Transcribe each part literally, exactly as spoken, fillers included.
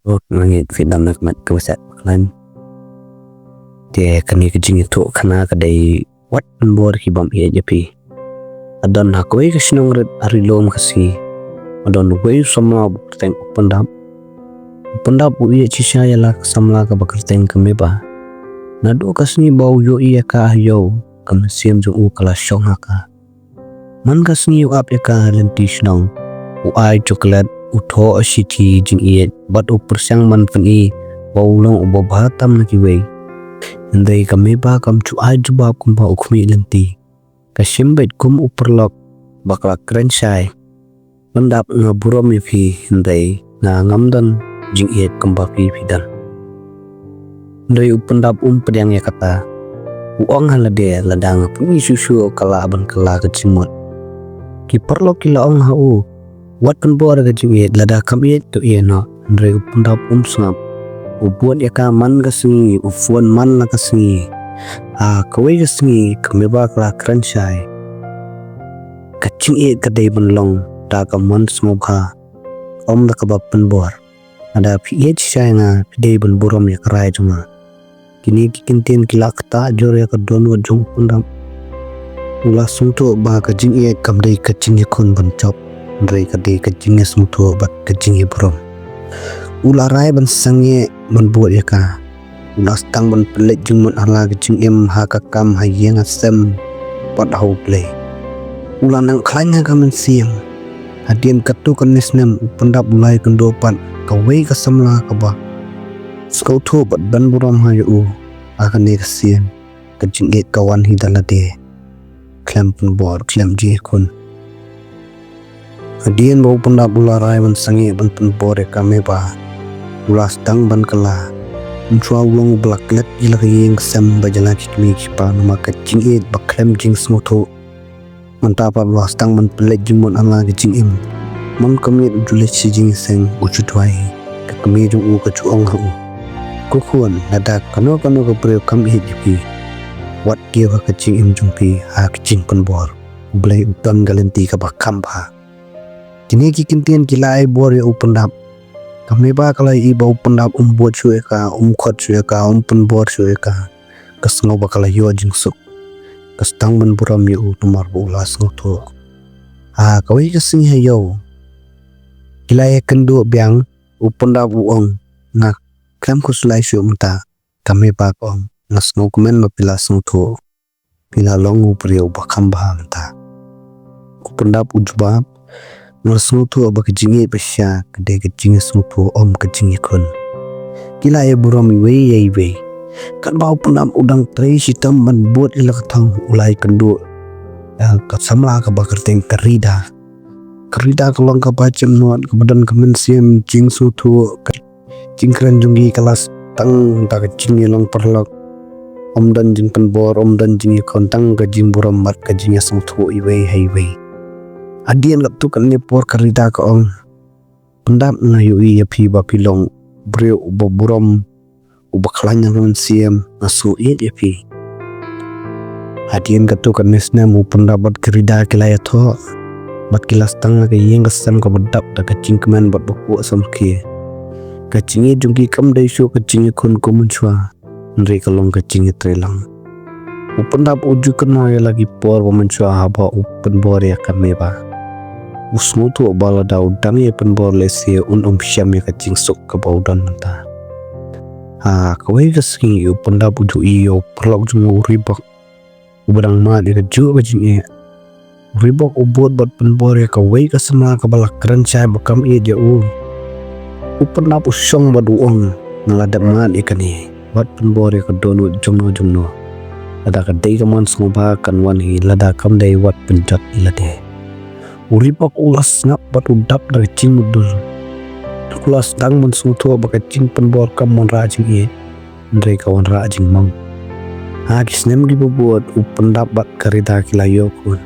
Nga ngeit phi dang na ka met ka ba shet ba khlaiñ. Te kane ka jingïathuh khana ka dei wat pynbor ki bym ïeit ïa phi. Ka don ha kawei ka shnong rit ha ri lum ka sngi. Ka don uwei u samla ba kyrteng u Pyndap. U Pyndap u ïeit shisha ïa la ka samla ka ba kyrteng ka Meba. Naduh ka sngi ba u ïohi ïa ka ha ïew, ka mynsiem jong u ka la shong ha ka. Man ka sngi u ap ïa ka ha lynti shnong. U ai chocolate, u thoh shithi jingïeit, bad u pyrshang ban pyni ba u long uba bha tam na kiwei. Hynrei ka Meba kam ju ai jubab kumba u khmih lynti. Ka shim beit kum u paralok ba ka la kren shai. Pyndap, nga burom ïa phi, hynrei nga ngam don jingïeit kumba phi phi don. Hynrei u Pyndap um pdiang ïa kata. U ong ha lade, lada nga pyni shuh shuh ka lah ban kylla ka jingmut. Ki paralok ki la ong ha u, wat pynbor ka jingïeit, lada kam ïeit to ïeh noh. Hynrei u Pyndap um sngap. U bud ïa ka man ka sngi, u phone man la ka sngi. Ha kawei ka sngi ka Meba ka la kren shai. Ka jingïeit ka dei ban long da ka mon sngewbha, ym da kaba pynbor. Lada phi ïeit shisha ïa nga, phi dei ban burom ïa ka rai jong nga. Kine ki kyntien ki la ktah jur ïa ka dohnud jong u Pyndap. U la sngewthuh ba ka jingïeit kam dei ka jingïakhun ban jop, hynrei ka dei ka jingïasngewthuh bad ka jingïaburom. U la rai ban sangeh ban bud ïa ka. U la sdang ban pynleit jingmut ha la ka jingim, ha ka kam, ha ïing ha sem bad ha U Blei. U la nang khlaiñ ha ka mynsiem. Hadien katto katne snem u Pyndap u la ïakynduh bad kawei ka samla kaba sngewthuh bad ban burom ha ïa u. Ha kane ka sien ka jingïeit ka wan hi da lade, khlem pynbor, khlem jingïakhun. Hadien ba u Pyndap u la rai ban sangeh ban pynbor ïa ka Meba, u la sdang ban kylla. Mynshuwa u long uba la klet ïa la ka ïing ka sem bad ïa la ki kmie ki kpa namar ka jingïeit ba khlem jingsngewthuh. Mynta pat u la sdang ban pynleit jingmut ha la ka jingim. Man ka miet u ju leit sha jingïaseng, u ju duwai. Ka kmie jong u ka ju ong ha u, ko khun, lada kano kano ka briew kam ïeit ïa phi, wat kiew ha ka jingim jong phi ha ka jingpynbor. U Blei u don ka lynti kaba kham bha. Kine ki kyntien ki la ai bor ïa u Pyndap. Ka Meba ka la ïohi ba u Pyndap um bud shuh ïa ka, um khot shuh ïa ka, um pynbor shuh ïa ka. Ka sngew ba ka la ïoh jingsuk. Ka sdang ban burom ïa u namar ba u la sngewthuh. Ha kawei ka sngi ha ïew, ki la ïakynduh biang. U Pyndap u ong, nga khlem khuslai shuh mynta. Ka Meba ka ong, nga sngewkmen ba phi la sngewthuh. Phi la long u briew ba kham bha mynta. U Pyndap u jubab, nga la sngewthuh ba ka jingïeit ba shisha ka dei ka jingïasngewthuh, ym ka jingïakhun. Ki la ïaburom iwei ïa iwei. Katba u Pyndap u dang trei shitom ban bud ïa la ka thong, u la ïakynduh ïa ka samla kaba kyrteng ka Rida. Ka Rida ka long kaba jemnud, kaba don ka mynsiem jingsngewthuh. Ka jingkren jong ki ka la sdang da ka jingïalong paralok. Ym don jingpynbor, ym don jingïakhun, tang ka jingburom bad ka jingïasngewthuh iwei ha iwei. Hadien katto katne por ka Rida ka ong, Pyndap, nga ïohi ïa phi ba phi long briew uba burom, uba khlaiñ na ka mynsiem, nga sngew ïeit ïa phi. Hadien katto katne snem u Pyndap bad ka Rida ki la ïathoh. Bad ki la sdang ha ka ïing ka sem kaba dap da ka jingkmen bad ba khuid samrkhie. Ka jingïeit jong ki kam dei shuh ka jingïakhun kum mynshuwa. Hynrei ka long ka jingïatreilang. U Pyndap u ju kynmaw ïa la ki por ba mynshuwa haba u pynbor ïa ka Meba. U sngewthuh ba lada u dang ïa pynbor lehse un ym shem ïa ka jingsuk kaba u don mynta. Ha kawei ka sngi u Pyndap u ju ïohi ïa u paralok jong u, u Ribok, uba dang mad ïa kajuh ka jingeh. U Ribok u bud bad pynbor ïa kawei ka samla kaba la kren shai ba kam ïeit ïa u. U Pyndap u shong bad u ong, nga la dep mad ïa kane, wat pynbor ïa ka dohnud jongno jongno. Lada ka dei ka mon sngewbha kan wan hi, lada kam dei wat pynjot ïa lade. U Ribok u la sngap bad u dap da ka jingmutdur. U la sdang ban sngewthuh ba ka jingpynbor kam wanrah jingïeit, hynrei ka wanrah jingmong. Ha ki snem kiba bud, u Pyndap bad ka Rida ki la ïoh khun.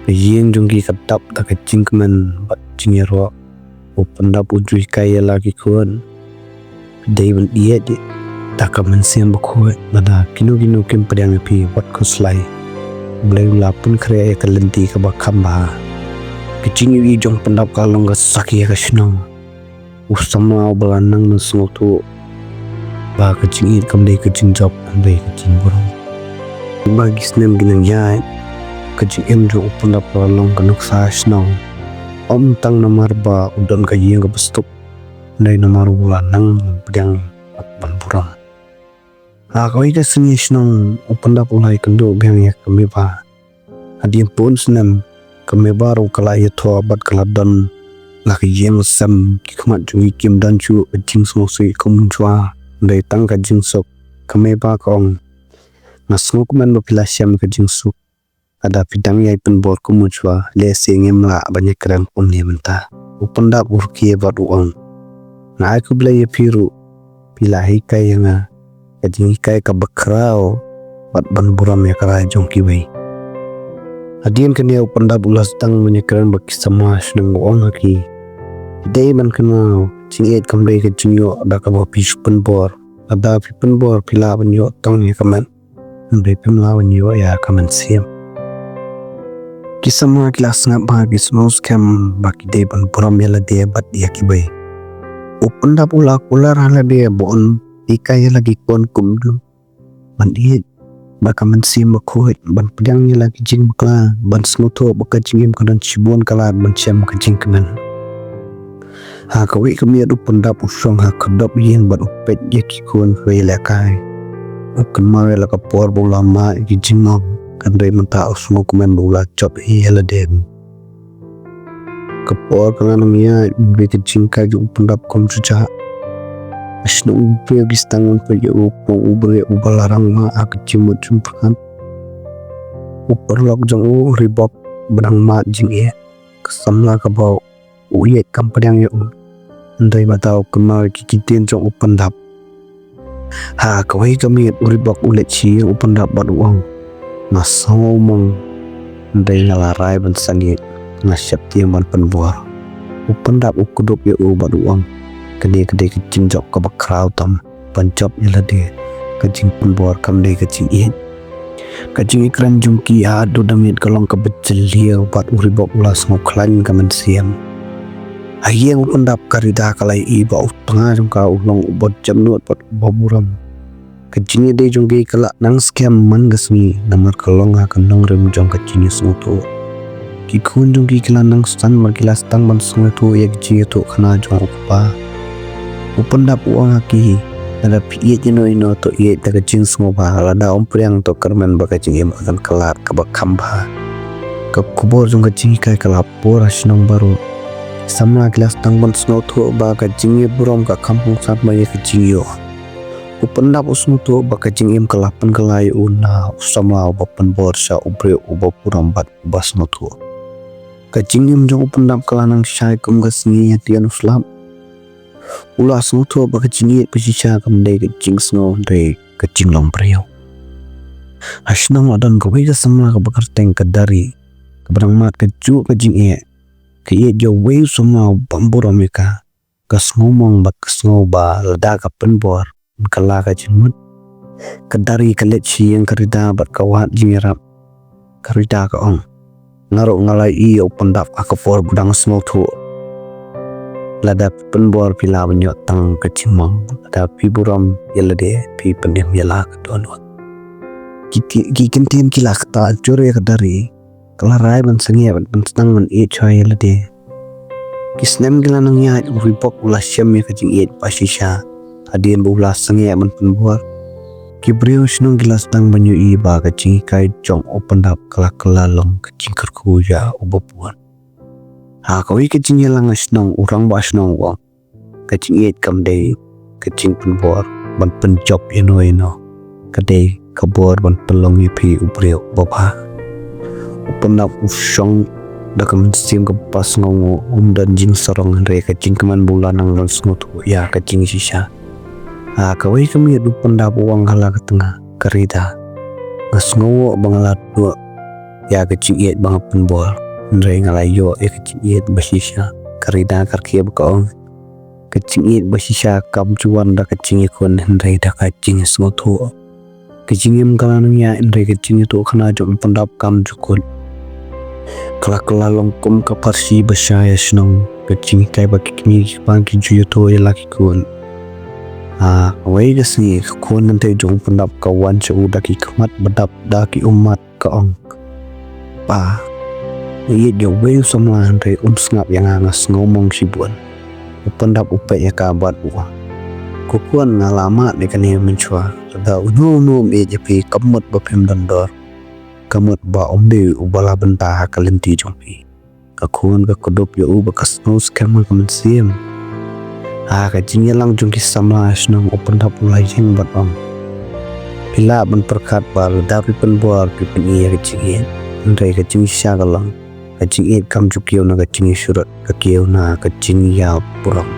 Ka ïing jong ki ka dap da ka jingkmen bad jingïaroh. U Pyndap u ju hikai ïa la ki khun, phi dei ban ïeit da ka mynsiem bakhuid, lada kino kino kim pdiang ïa phi, wat khuslai. U Blei u la pynkhreh ïa ka lynti kaba kham bha. Ka jingïohi jong u Pyndap ka long ka sakhi ha ka shnong. u samla uba la nang ban sngewthuh ba ka jingïeit kam dei ka jingjop, kam dei ka jingburom. Ba ki snem ki nang ïaid, ka jingim jong u Pyndap ka la long ka nuksa shnong. Ym tang namar ba u don ka ïing kaba suk, hynrei namar u la nang ban pdiang bad ban burom. Ha kawei ka sngi shnong u Pyndap u la ïakynduh biang ïa ka Meba. Hadien bun snem ka Meba ruh ka la ïathoh bad ka la don la ka ïing sem, ki khmat jong ki kim don shuh ka jingsngewsih kum mynshwa, hynrei tang ka jingsuk. Ka Meba ka ong, nga sngewkmen ba phi la shem ka jingsuk. Lada phi dang ïai pynbor kum mynshwa, lehse ngim lah ban ïakren kumne mynta. U Pyndap u rkhie bad u ong, nga ai khublei ïa phi ruh, phi la hikai ïa nga ka jinghikai kaba khraw bad ban burom ïa ka rai jong kiwei. Hadien kane u Pyndap u la sdang ban ïakren bad ki samla shnong, u ong ha ki, phi dei ban kynmaw, jingïeit kam dei ka jingïoh da kaba phi shu pynbor. Lada phi pynbor phi lah ban ïoh tang ïa ka met, hynrei phim lah ban ïoh ïa ka mynsiem. Ki samla ki la sngap bha, ki sngew skhem ba ki dei ban burom ïa lade bad ïa kiwei. U Pyndap u la kular ha lade ba un hikai ïa la ki khun kumno ban ïeit bad ka mynsiem bakhuid, ban pdiang ïa la ki jingbakla, ban sngewthuh ba ka jingim ka don shibun ka lad ban shem ka jingkmen. Ha kawei ka miet u Pyndap u shong ha khyrdop ïing bad u peit ïa ki khun ba ïalehkai. U kynmaw ïa la ka por ba u la mad ïa ki jingmong, hynrei mynta u sngewkmen ba u la jop ïa lade. Ka por ka la nang ïaid, hynrei ka jinghikai jong u Pyndap kam shu jah. Ha shnong u briew ki sdang ban peit ïa u, u briew uba la rangma ha ka jingmut jingpyrkhat. U paralok jong u u Ribok ba dang mad jingeh. Ka samla kaba u ïeit kam pdiang ïa u, hynrei mynta u kynmaw ïa ki ktien jong u Pyndap. Ha kawei ka miet u Ribok u leit sha ïing u Pyndap bad u ong, nga sngewmong, hynrei nga la rai ban sangeh, nga sheptieng ban pynbor. U Pyndap u kdup ïa u bad u ong, kane ka dei ka jingjop kaba khraw tam ban jop ïa lade. Ka jingpynbor kam dei ka jingïeit. Ka jingïakren jong ki haduh da miet ka long kaba jylliew bad u Ribok u la sngewkhlaiñ ka mynsiem. Ha ïing u Pyndap ka Rida ka la ïohi ba u tnga jong ka u long uba jemnud bad uba burom. Ka jingïadei jong ki ka la nang skhem man ka sngi namar ka long ha ka nongrim jong ka jingïasngewthuh. Ki khun jong ki ki la nang san bad ki la sdang ban sngewthuh ïa ka jingïathuhkhana jong u kpa. U Pyndap u ong ha ki, lada phi ïeit ïano ïano to ïeit da ka jingsngewbha, lada ym pdiang to kyrmen ba ka jingim ka kan kylla kaba kham bha. Ka khubor jong ka jinghikai ka la pur ha shnong baroh. Samla ki la sdang ban sngewthuh ba ka jingïaburom ka kham kongsan ba ïa ka jingïoh. U Pyndap u sngewthuh ba ka jingim ka la pynkylla ïa u na u samla uba pynbor sha u briew uba burom bad uba sngewthuh. Ka jingim jong u Pyndap ka la nang shai kum ka sngi hadien u slap. U la sngewthuh ba ka jingïeit bashisha kam dei ka jingsngew hynrei ka jinglong briew. Ha shnong la don kawei ka samla kaba kyrteng ka Dari, kaba dang mad kajuh ka jingeh. Ka ïeit ïa uwei u samla ubym burom ïa ka. Ka sngewmong bad ka sngew ba lada ka pynbor, kan kylla ka jingmut. Ka Dari ka leit sha ïing ka Rida bad ka wad jingïarap. Ka Rida ka ong, nga ruh nga la ïohi ïa u Pyndap ha ka por ba u dang sngewthuh. Lada phi pynbor phi lah ban ïoh tang ka jingmong, lada phi burom ïa lade phi pynim ïa la ka dohnud. Ki, ki, ki kyntien ki la ktah jur ïa ka Dari. Ka la rai ban sangeh bad ban sdang ban ïeit shuwa ïa lade. Ki snem ki la nang ïaid, u Ribok u la shem ïa ka jingïeit bashisha hadien ba u la sangeh ban pynbor. Ki briew shnong ki la sdang ban ïohi ba ka jinghikai jong u Pyndap ka la kylla long ka jingkyrkhu ïa uba bun. Ha kawei ka jingïalang ha shnong, u rangbah shnong u ong, ka jingïeit kam dei ka jingpynbor ban pynjop ïano ïano. Ka dei ka bor ban pynlong ïa phi u briew uba bha. U Pyndap u shong da ka mynsiem kaba sngewnguh, um don jingsarong hynrei ka jingkmen ba u la nang ban sngewthuh ïa ka jingshisha. Ha kawei ka miet u Pyndap u ong ha la ka tnga ka Rida, nga sngewnguh ba nga la duh ïa ka jingïeit ba nga pynbor, hynrei nga la ïoh ïa ka jingïeit bashisha. Ka Rida ka rkhie bad ka ong, ka jingïeit bashisha kam ju wan da ka jingïakhun hynrei da ka jingïasngewthuh. Ka jingim ka la nang ïaid hynrei ka jingïathuhkhana jong u Pyndap kam ju kut. Ka la kylla long kum ka pharshi ba shai ha shnong. ka jinghikai ba ki kmie ki kpa ki ju ïathuh ïa la ki khun. Ha kawei ka sngi ka khun nangtei jong u Pyndap ka wan sha u da ki khmat ba dap da ki ummat, ka ong, Pa, nga ïeit ïa uwei u samla hynrei um sngap ïa nga, nga sngewmong shibun. U Pyndap u peit ïa ka bad u ong, Ko khun, nga la mad ïa kane mynshuwa. Lada uno uno um ïeit ïa phi, ka mut ba phim don dor. Ka mut ba ym dei uba la bynta ha ka lynti jong phi. Ka khun ka kdup ïa u bad ka sngew skhem ha ka mynsiem. Ha ka jingïalang jong ki samla shnong, u Pyndap u la ïeng bad ong, Phi lah ban pyrkhat ba lada phi pynbor phi pyni ïa ka jingïeit. Hynrei ka jingshisha ka long, ka jingïeit kam ju kiew na ka jingïasyrut, ka kiew na ka jingïaburom.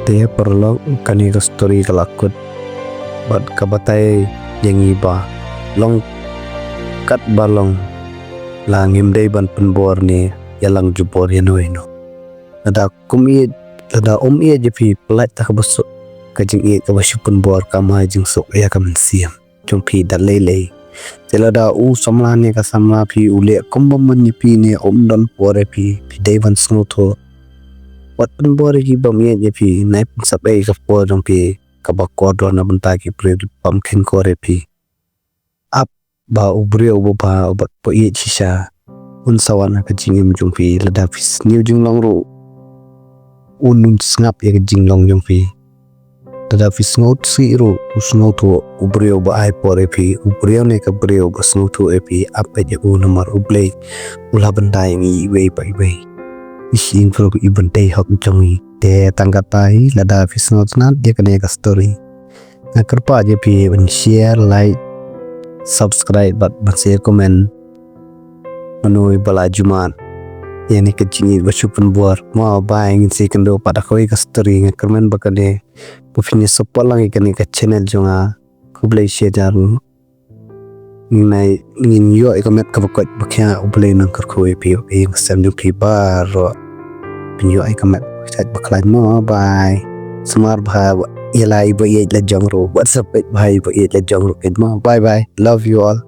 Te paralok, kane ka story ka la kut bad ka batai ïa ngi ba long katba long, la ngim dei ban pynbor ne ïalang jubor ïano ïano. Lada kum ïeit, lada um ïeit ïa phi, pyllait da kaba suk. Ka jingïeit kaba shu pynbor kam ai jingsuk ïa ka mynsiem jong phi da lei lei. Te lada u samla ne ka samla phi u leh kum bym man ïa phi ne um don por ïa phi, phi dei ban sngewthuh. Wat pynbor ïa ki bym ïeit ïa phi, nai pynsap ei ka por jong phi kaba kordor na bynta ki briew bym kheiñ kor ïa phi. Ap ba u briew uba bha uba ïeit shisha un sa wan ha ka jingim jong phi. Lada phi sniew jinglong ruh un, un sngap ïa ka jinglong jong phi. Lada phi sngewsih ruh u sngewthuh. U briew ba ai por ïa phi, u briew ne ka briew ba sngewthuh ïa phi, ap ïa u namar U Blei u la bynta ïa ngi iwei pa iwei. Ish, i briew i bynta hok jong ngi. Te tang katei, lada phi sngewtynnat ïa kane ka story, nga kyrpad ïa phi ban share, like, subscribe bad ban share comment. Mano ba la jumar ïa kane ka jingïeit ba shu pynbor. Mo, bye, ngin sa ïakynduh pat ha kawei ka story. Nga kyrmen ba kane ba phin ïa support lang ïa kane ka channel jong nga. Khublei shibun. Ngin ïoh ïa ka met kaba koit ba khiah. U Blei un kyrkhu ïa phi, ïa ka sem jong phi baroh. Phin ïoh ïa ka met ba koit ba khlaiñ mo, bye. Sumar bha ïa la iba ïeit la jong ruh, WhatsApp peit bha iba ïeit la jong ruh mo. Bye bye. Love you all.